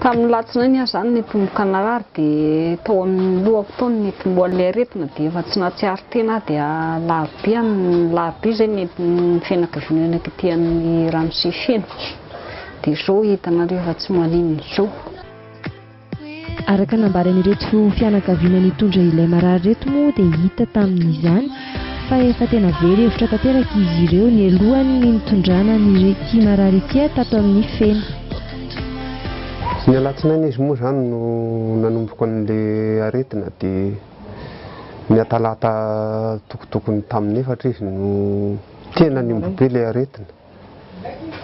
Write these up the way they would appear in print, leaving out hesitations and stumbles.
Tamin'ny latsinainy aho izany nitomboka narary dia tao amin'ny lohako tao no nitomboan'ilay aretina dia efa tsy nahatsiaro tena aho dia alarobia alarobia izay nentin'ny fianakaviana nankaty amin'ny ramose feno dia izao hitanareo efa tsy maninona izao. Araka ny nambaran'ireto fianakaviana nitondra ilay marary ireto moa dia hita tamin'izany fa efa tena very hevitra tanteraka izy ireo nialohan'ny nitondrana an'ity marary ity tato amin'ny feno. Ny alatsinainy izy moa izany no nanomboka an'ilay aretina dia ny atalata tokotokony tamin'ny efatra izy no tena niombo be ilay aretina.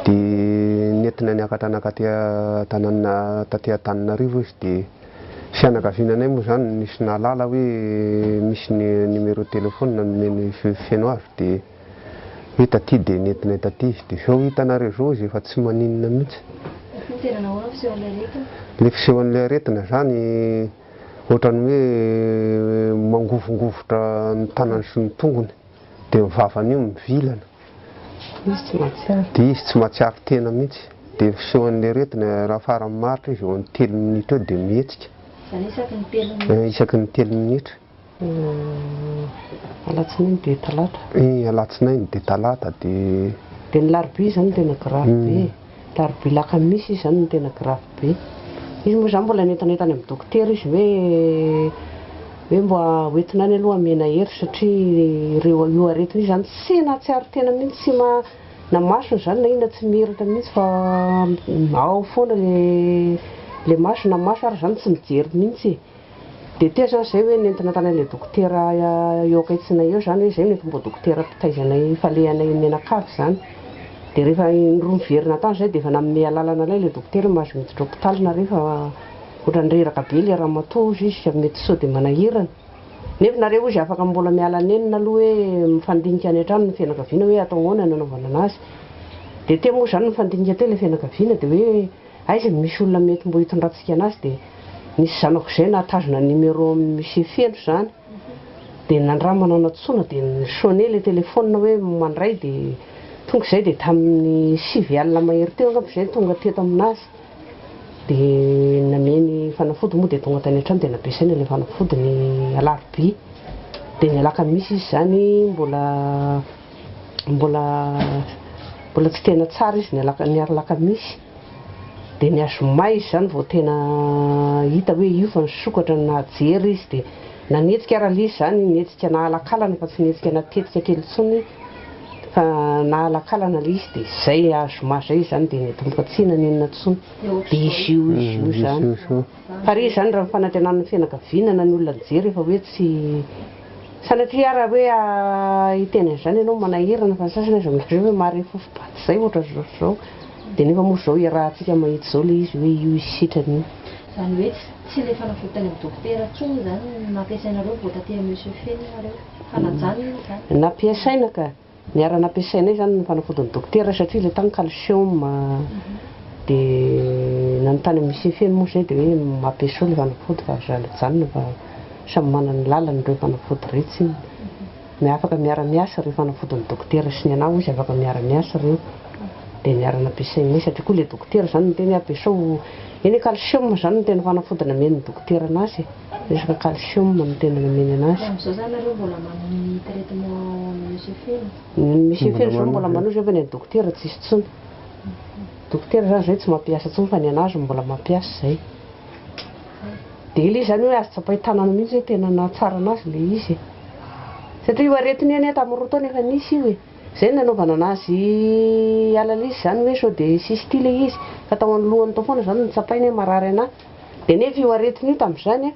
Dia nentina niakatra nankaty an-tanàna taty Antananarivo izy dia fianakaviana anay moa izany nisy nahalala hoe misy numéro téléphone nomeny feno azy dia hoe taty dia nentinay taty izy dia izao hitanareo izao izy efa tsy maninona mihitsy. Tena nahoana ny fisehoan'ilay aretina? Ilay fisehoan'ilay aretina izany ohatran'ny hoe mangovongovitra ny tanany sy ny tongony dia ny vavany io mivilana. Izy tsy mahatsiaro. Dia izy tsy mahatsiaro tena mihitsy. Dia ny fisehon'ny aretina, raha farany maharitra izy eo amin'ny telo minitra eo dia mihetsika. Izany hoe isaky ny telo minitra? Isaky ny telo minitra. Alatsinainy dia talata. Alatsinainy dia talata dia. Dia ny larobia izany no tena grave be e. Larobia lakamisy izy izany no tena grave be. Izy moa izany mbola nentinay tany amin'ny dokotera izy hoe hoe mba hoentina any aloha hamena hery satria ireo io aretina io izany tsy nahatsiaro tena mihitsy, tsy ma na masony izany na inona tsy mihiratra mihitsy fa ao foana le le maso, na maso ary izany tsy mijery mihitsy e. Dia teo izany izay hoe nentina tany amin'ilay dokotera eo akaitsinay eo izany hoe izay no efa mba dokotera mpitaiza anay falehanay mianakavy izany. Dia rehefa indroa niverina tany izay dia efa nanome alalana anay ilay dokotera hoe mahazo miditra hopitaly nareo fa ohatran'ny reraka be ilay ramatoa hozy izy ka mety sao dia manahirana. Nefa nareo hozy afaka mbola miala nenina aloha hoe mifandinika any an-trano ny fianakaviana hoe atao ahoana ny hanaovana anazy. Dia teo moa izany nifandinika teo ilay fianakaviana dia hoe Aiza no misy olona mety mbo hitondrantsika anazy dia nisy zanako izay nahatazona numéro amin'i monsieur Feno izany dia nandramana nantsoina dia ni-sonner ilay téléphone hoe mandray dia tonga izay dia tamin'ny sivy alina mahery teo angamba izay no tonga teto aminazy dia nameny fanafody moa dia tonga tany an-trano dia nampiasaina ilay fanafody ny alarobia dia ny alakamisy izy izany mbola mbola mbola tsy tena tsara izy ny alaka ny alakamisy dia ny azoma izy izany vao tena hita hoe io fa nisokatra nahajery izy dia nanetsika ary ilay izy izany nihetsika nahalakalana fa tsy nihetsika natetika kely intsony fa nahalakalana ilay izy dia izay azoma izay izy izany dia nitomboka tsy naninona intsony dia izy io izy io izany fa re izany raha ny fanantenan'ny fianakaviana na ny olona nijery efa hoe tsy Sanatria ary hoe hiteny an'izany ianao manahirana fa ny sasany aza milaza hoe marefo fopaty izay ohatran'izao sy izao dia nefa moa izao iarahantsika mahita izao ilay izy hoe io izy sitrana io. Izany hoe tsy ilay fanafody tany amin'ny dokotera intsony izany no nampiasainareo vao taty amin'ny Monsieur Feno ianareo fa najanona izany? Nampiasaina ka! Niara-nampiasainay izany ny fanafodin'ny dokotera satria ilay tany calcium dia nanontany an'i Monsieur Feno moa izay dia hoe mampiasao ilay fanafody fa aza ajanona fa samy manana ny lalany ireo fanafody ireo tsinona. Ny afaka miara-miasa ireo fanafodin'ny dokotera sy ny anah hozy afaka miara-miasa ireo dia niara-nampiasainay satria koa ilay dokotera izany niteny hoe ampiasao eny e calcium izany no tena fanafody namen'ny dokotera anazy e. Resaka calcium no tena nomeny anazy. Fa amin'izao zany nareo mbola manohy ny traitement ao amin'ny Monsieur Feno? Ny Monsieur Feno zao mbola manohy zao fa ny an'i dokotera tsisy intsony. Dokotera zany zay tsy mampiasa intsony fa ny anazy no mbola mampiasa zay. Dia ilay izy zany hoe azo tsapain-tanana mihitsy hoe tena nahatsara anazy ilay izy e. Satria io aretina io anie tamin'ny roa taona efa nisy io e. Zay no nanaovana anazy hiala ilay izy zany hoe sao dia cystite ilay izy. Fa tao amin'ny lohany tao foana zany no tsapainy hoe marary anahy. Dia nefa io aretina io tamin'izany an,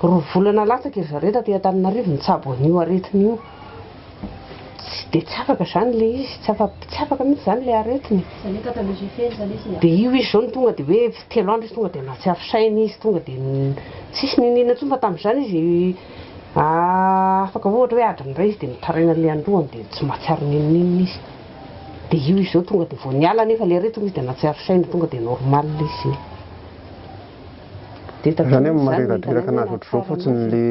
roa volana latsaka ry zareo taty Antananarivo nitsabo an'io aretina io. Tsy dia tsy afaka izany ilay izy, tsy afa, tsy afaka mihitsy izany ilay aretina e. Izany hoe tato Monsieur Feno izany izy Dia io izy izao no tonga dia hoe telo andro izy tonga dia nahatsiaro saina izy, tonga dia tsisy n'inon'inona intsony fa tamin'izany izy afaka ohatra hoe adiny iray izy dia mitaraina ilay andohany dia tsy mahatsiaro n'inon'inona izy. Dia io izy izao tonga dia vao niala anefa ilay aretina izy dia nahatsiaro saina tonga dia normal izy io. Dia taty Izany hoe mihitsy izany no mareradreraka hitanay hoe anazy ohatr'izao nahatsara fotsiny anazy. le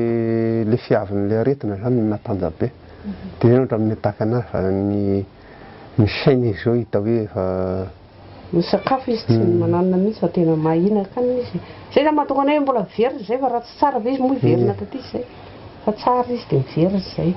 le fiavin'ilay aretina izany no nahatanja be. Dia izay no ohatran'ny mi-attaque anazy fa ny ny saina izy izao hita hoe efa Misakafo izy, tsy mananona mihitsy fa tena mahinan-kanina izy. Zay zany mahatonga anay hoe mbola miverina zay, fa raha tsy tsara ve izy moa hiverina taty zay, fa tsara izy dia miverina zay.